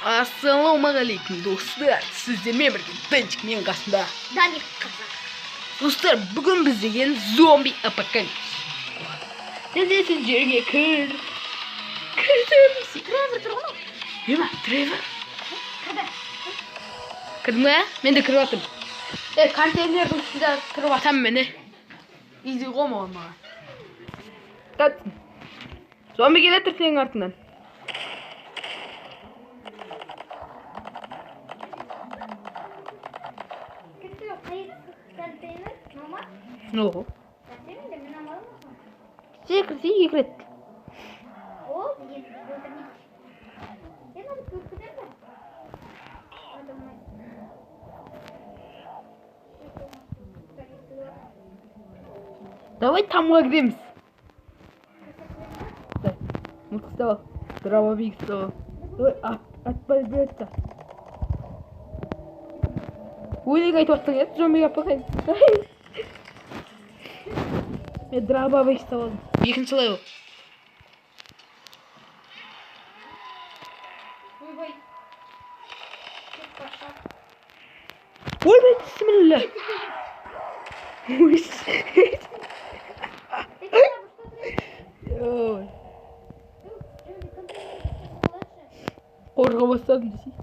Ассалаумағалейкум, достар. Сіздермен бірге Денчик, мен қасымда Даник қазақ. Достар, бүгін біз деген зомби апокалипсис. Дедесін жерге кір. Кірдім. Тревор тұр ғой. Ема, Тревор. Кірді. Кірдің бе? Мен де кіріп жатырмын. Е, контейнердің үстінде кіріп жатамын мен, е. Изи ғой маған. Тат. Зомби келе жатыр сенің артыңнан. Кетті қай контейнер? Мама? Не ғой? Контейнер мен алмадым ғой. Сен кірсең екі рет. Ол енді өлтірмейді. Сен оны көрсетемін бе? Адамай. Давай тамға кіреміз. Мылтық ұстап ал. Дробовик ұстап ал. Давай, атпай берді. Өлең айтып жатсаң, иә, зомбиге апарайын. Мен дробовик ұстап алдым. Екінші левел. Ойбай. Кетіп бара. Ойбай, бісміллә. Ой. Ой. Қорқа бастадым десей.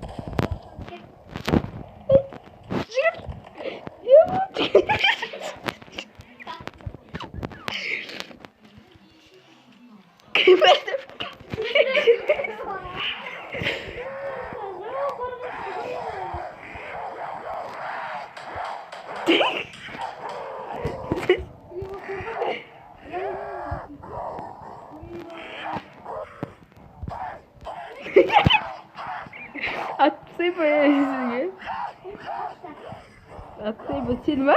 Жүр. Кім Атсай ба сізге? Атсай ба сен ма?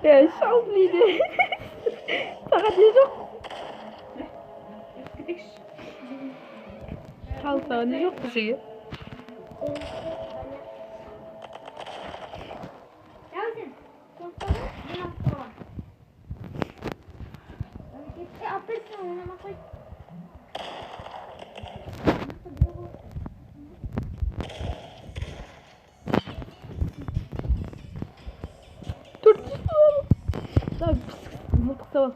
Е, шал дейді. Саған не жоқ? Шал саған не жоқ десеге? Төртінші левел. Давай, мылтық ұстап ал.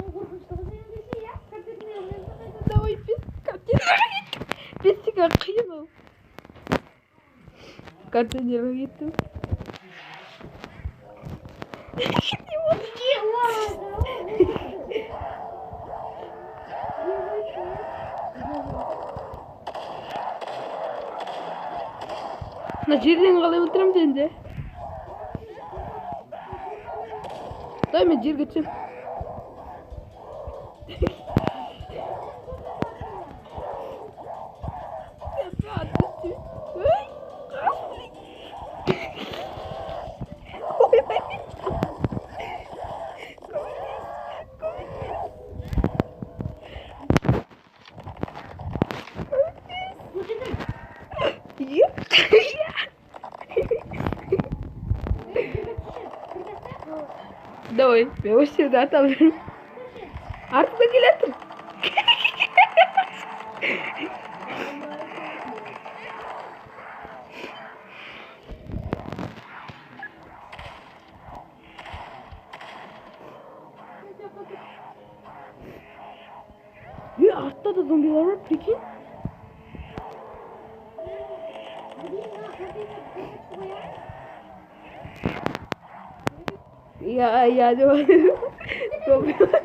Ой, жүгіріп келе жатырмын. Давай, бес контейнерге кеттім. Бесіге қиын ол. Контейнерге кеттім. Не болды? Мына жерден қалай өлтіреміз енді? Давай мен жерге түсемін. Ой, қаш, блин. Ойбай. Көмектес, көмектес. Иә. Давай, мен осы жерде атап жүрмін. Артымнан келе жатыр. Е, артта да зомбилар бар, прикинь. Иә, иә деп зомбилар.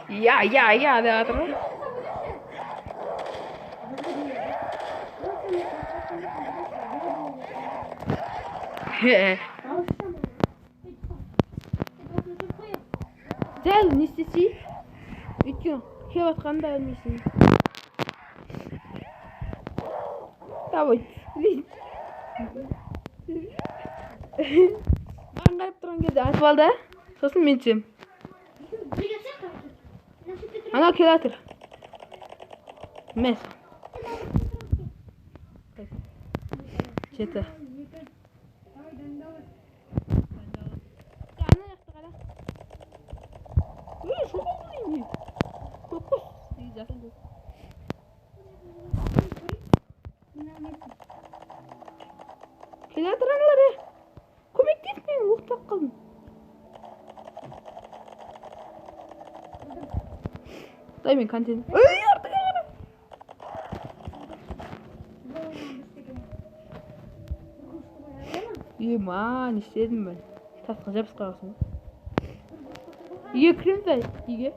Иә, иә, иә деп жатыр ғой. Дәл не істесе, өйткені келіп жатқанын да білмейсің. Давай. Маған қарап тұрған кезде атып ал да, сосын мен түсемін. Анау келе жатыр. Мә. Жеті. Ана жақты қара. Ей, жоғалды не? Көк қой. Жасыл көк. Келе жатыр аналар, е. Көмектес, мен оқтап қалдым. Дай мен контейнер. Ей, артыңа қара. Ема, не істедім мен? Тасқа жабысып қалғансың ғой. Үйге кіреміз бе? Үйге.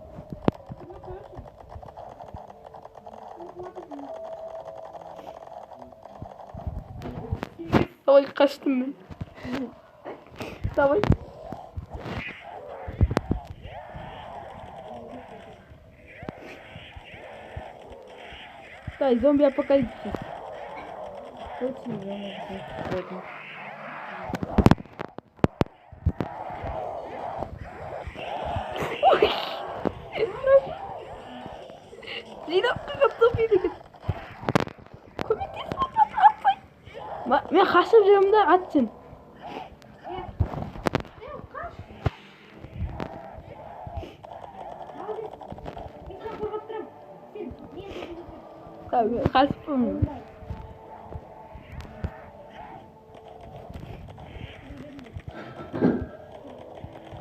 Давай, қаштым мен. Давай. Давай, зомби апокалипсис. Точно зомби апокалипсис. Ой! Жинап қалған зомби деген. Көмектес, атпай. Мен қашып жүремін да, ат сен. Қашыппын.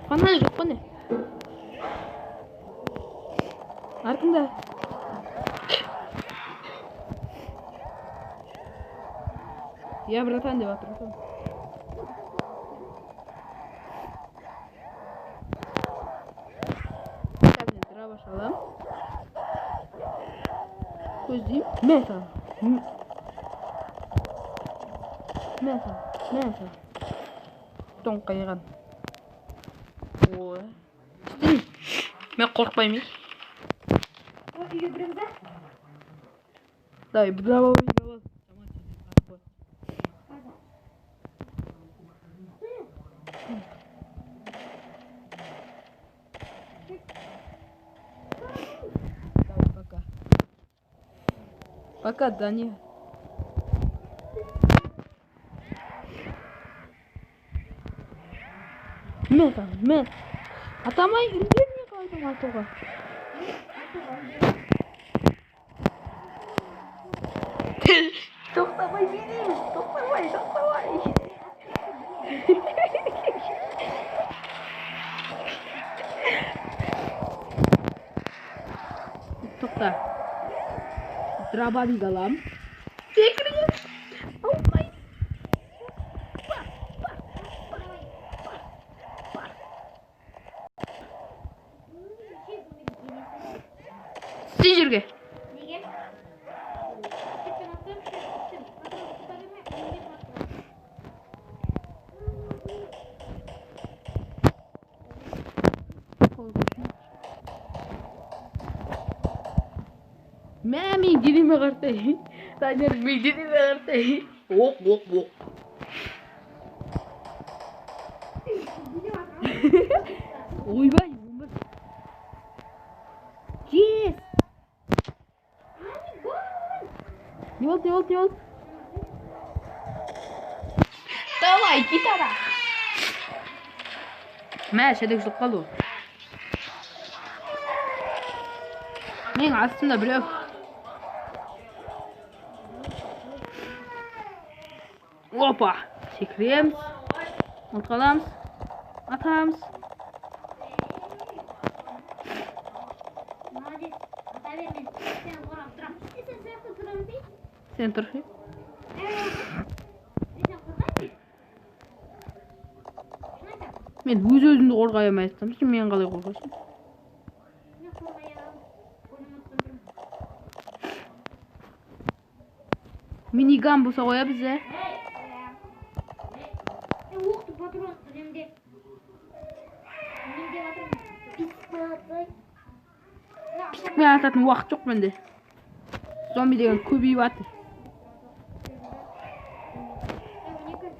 Фонарь жоқ қой не? Артында. Я братан деп жатыр. Мен дробаш аламын. Көздеймін. Мә саған. Мә саған. Мә саған. Тоңқайған. Ой. Мен қорықпаймын. Үйге кіреміз ба? Давай, дробовик ал. Давай, пока. Пока, Даня. Мә саған, мә. Атамай үлгермей қалдым атуға. Тоқтамай билейміз, тоқтамай, тоқтамай. Тоқта. Дробовик алам. Секірген. Алмай. Бар, бар, бар, бар, бар. Түс жерге. Неге? Мә, мен денеме қартай. Данияр, мен денеме қартай. Оқ, оқ, оқ. Ойбай, өмір. Жес. Не болды, не болды, не болды? Давай, гитара. Мә, шәдек жұлып қалды ол. Менің астымда біреу. Опа! Секіреміз. Мылтық аламыз. Атамыз. Молодец. Ата бер, мен сені қорғап тұрамын. Сен сол жақта тұрамын дей. Сен тұр. Мен сені қорғаймын. Шын айтамын. Мен өз өзімді қорғай алмай жатсам, сен мені қалай қорғайсың? Мен қорғай аламын. Ойнамастан тұрмын. Миниган болса ғой, бізде. Оқты патрон үнемде. Үнемдеп жатырмын. Дробовикпен ататын уақыт жоқ менде. Зомби деген көбейіп жатыр.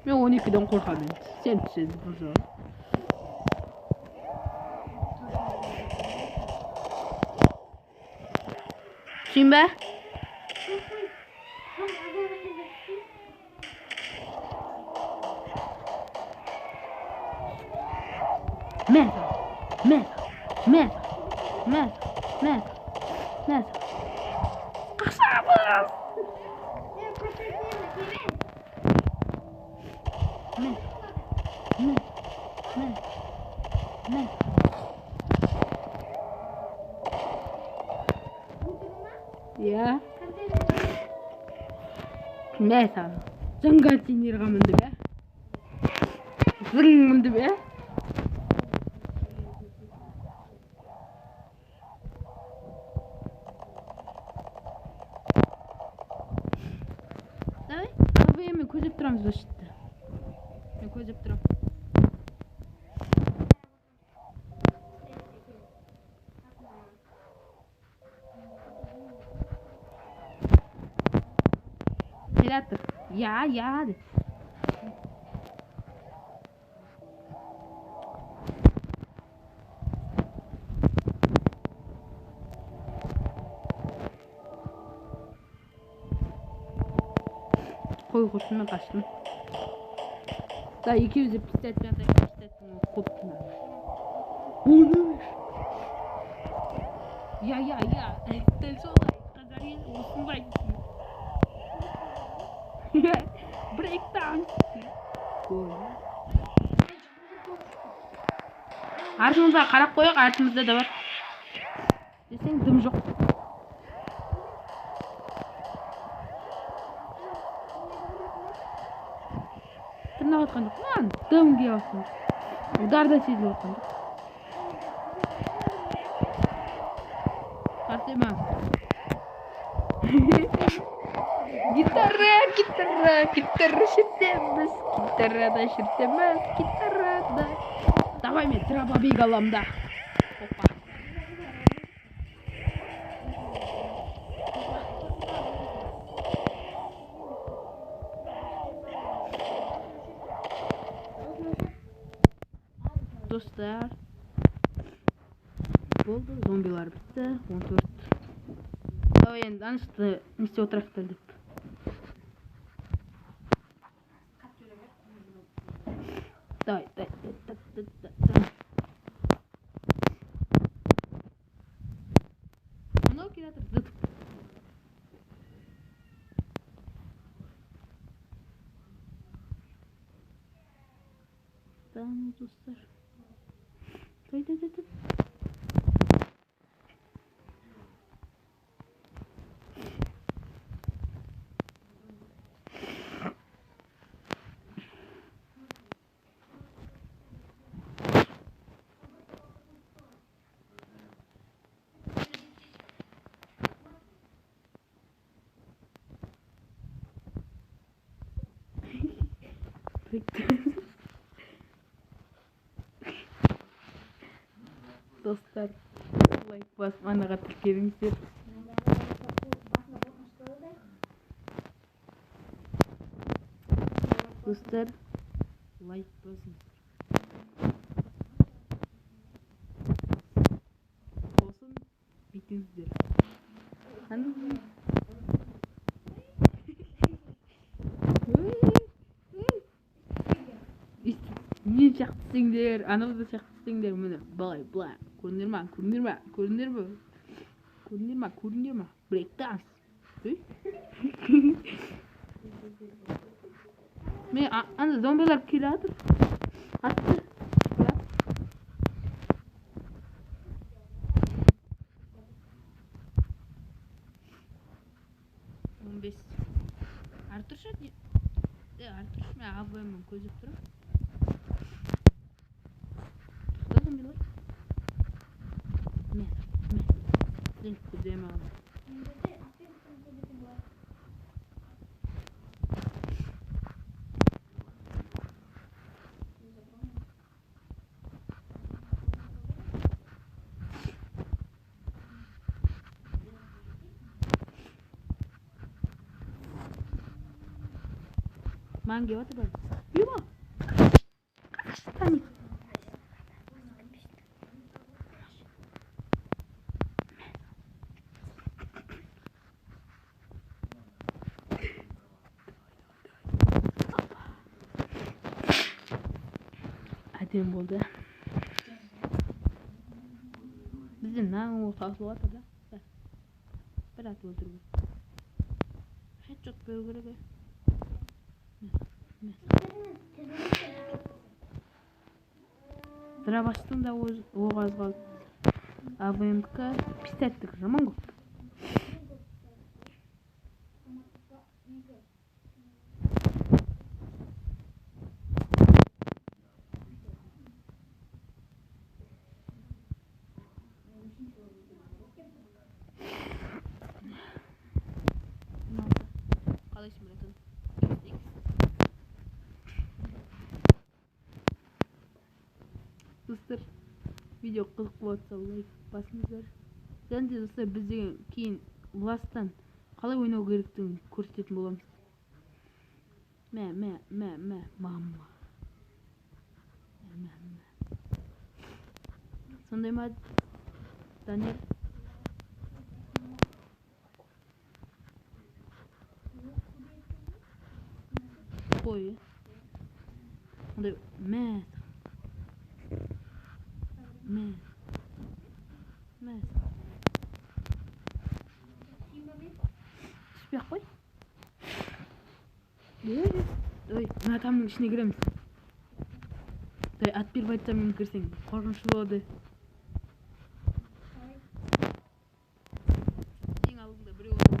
Мен 12-ден қорқамын енді. Сен түседі бұл. Түсейін бе? Мә, мә, мә, мә, мә, мә. Қашамыз! Мә, мә, мә, мә. Иә. Мә саған. Зың контейнерға мінді бе? Зың мінді бе? Давай, мен көздеп тұрамыз осы жерде. Мен көздеп тұрамын. Келатыр. Я, я деп. Қой құрсын, мен қаштым. Да, екеуміз де пистолетпен атайық, пистолеттің оғы көп мына. 13. Я, я, я. Дәл солай. Қазақ елі осындай. Брейкданс. Артымызға қарап қояйық, артымызда да бар. Десең дым жоқ. Тырнап атқан жоқ. Маған дым келіп жатқан жоқ. Удар да сезіліп жатқан жоқ. Қарсы ма? Гитара, гитара, гитара шертеміз, гитарада шертеміз, гитарада. Давай мен дробовик алам да. Опа. Достар. Болды, зомбилар бітті. 14. Давай енді анышты не істеп отырайық деп. Давай, давай, давай, давай, давай. Мынау келатыр, зытып. Да, ну, достар. Давай, давай, давай. Достар, лайк басып анаға тіркеліңіздер. Достар, лайк басыңыздар. Сосын бүйтіңіздер. Мен сияқты істеңдер, анау да сияқты істеңдер, міне былай, былай. Көрдіңдер ма? Көрдіңдер ма? Көрдіңдер ме? Көрдіңдер ма? Көрдіңдер ма? Брейк-данс. Мен ана зомбилар келе жатыр. Атты. Он бес. Артур ше? Артур ше, мен АВМ-мен көздеп тұрмын. Зомбилар. Мә, мә. Сен көздеме маған. Маған келіп жатыр бәрі. Ема! Қаш, Таник. Әдемі болды. Бізде мынаның оқ таусылып жатыр да. Бір. Бір атып өлтіру керек. Хедшот беру керек, е. Мә, мә. Дробаштың да оғы аз қалды. АВМК пистолеттік жаман көп. Қалайсың, братан? Достар, видео қызық болса лайк басыңыздар. Және де достар, біз деген кейін Ластан қалай ойнау керектігін көрсететін боламыз. Мә, мә, мә, мә, мама. Мә, мә, мә. Сондай ма, Данияр? Қой. Ондай, мә. Мә. Мә. Түспей ақ қой. Ой, мына тамның ішіне кіреміз. Дай, ат беріп айтсам мен кірсең, қорқынышты болады. Ең алдында біреу отыр.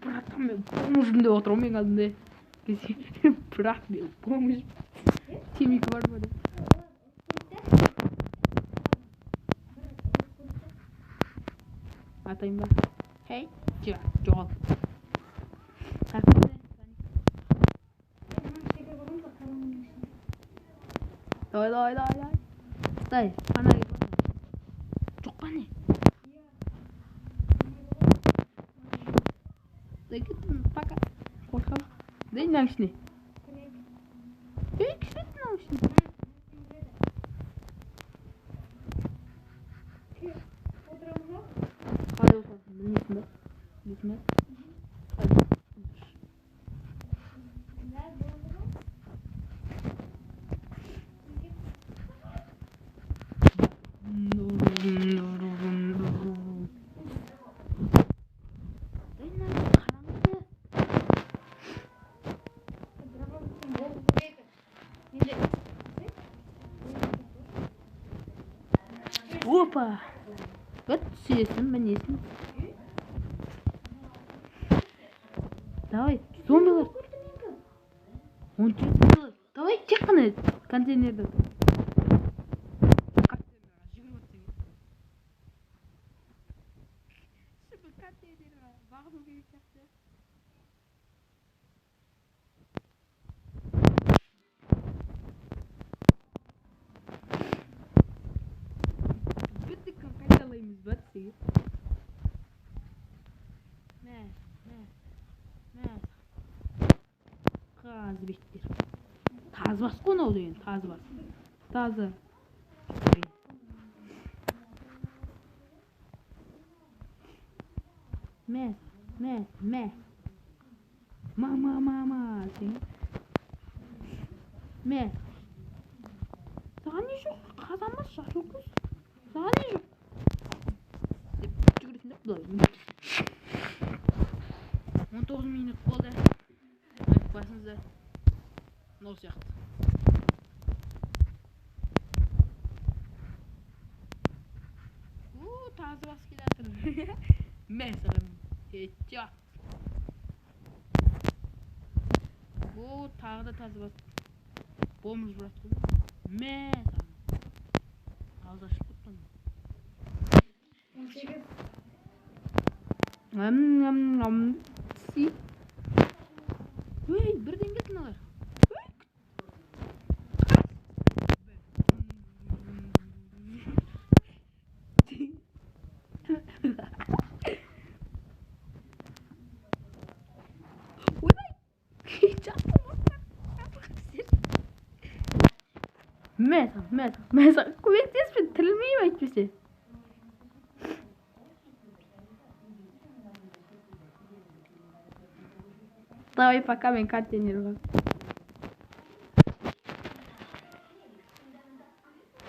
Братан, мен бомжым деп отыр ғой менің алдымда. Брат, мен бомж. Темекі бар ма деп. Атайын ба? Хей, жоғал. Давай, давай, давай, давай. Дай, фонарик бар ма? Жоқ па не? Дай, кеттім, пока. Қорқамын. Дай мынаның ішіне. Ей, кішірек мынаның ішіне. Қалай отырасың, білмейсің ба? Білесің ба? Опа! Вот түсесің, мінесің. Давай, зомбилар. 14 зомбилар. Давай, тек қана контейнерді. Мә, мә, мә. Қазы беттер. Тазы бас қой мынау деген, тазы бас. Тазы. Мә, мә, мә. Ма, ма, ма, ма. Мә. Саған не жоқ? Қазан бас, жасыл көз. Саған не жоқ? Деп жүгіресің деп былай. 19 минут болды. Лайк басыңыздар. Мынау сияқты. У, тазы бас келе жатыр. Мә саған. Хедшот. О, тағы да тазы бас. Бомж брат қой. Мә саған. Ауыз ашып кетті. 18. Ам, ам, ам. Си. Ой, бірден келді мыналар. Ойбай! Мә саған, мә саған, мә саған. Көмектеспе, тірілмеймін әйтпесе. Давай, пока, мен контейнер бар.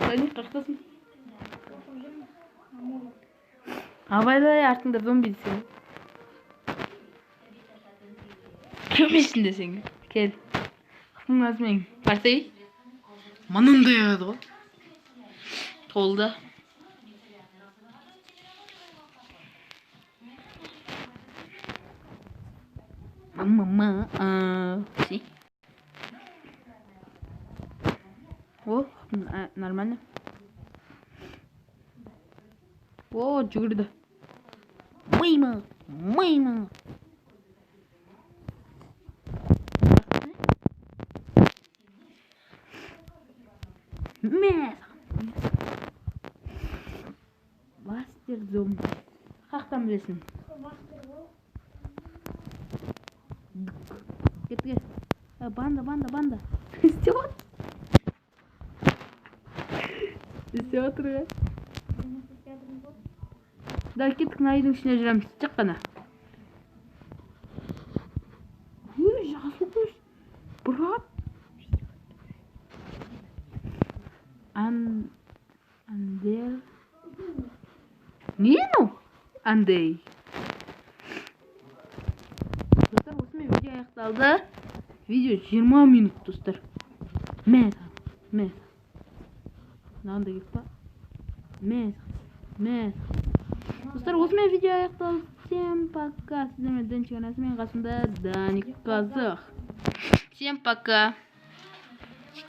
Даник, қаяқтасың? Абайлай, артыңда зомби десең. Кім ішінде сен? Кел. Қапың азымен. Барсай. Мынандай еді ғой. Толды. Мама, си. О, нормально. О, жүгірді. Мимо, мимо. Мә. Мастер зомби. Қаяқтан білесің? Кеттік. Банда, банда, банда. Істеп отыр. Істеп отыр ғой. Давай, кеттік, мына үйдің ішіне жүреміз. Тек қана. Өй, жасыл көз. Брат. Андер. Не мынау? Андей. Достар, осымен видео аяқталды. Видео 20 минут, достар. Мә саған, мә саған. Мынаған да керек па? Мә саған, мә саған. Достар, осымен видео аяқталды. Всем пока. Сіздермен Денчик арнасы, мен қасымда Даник Қазақ. Всем пока.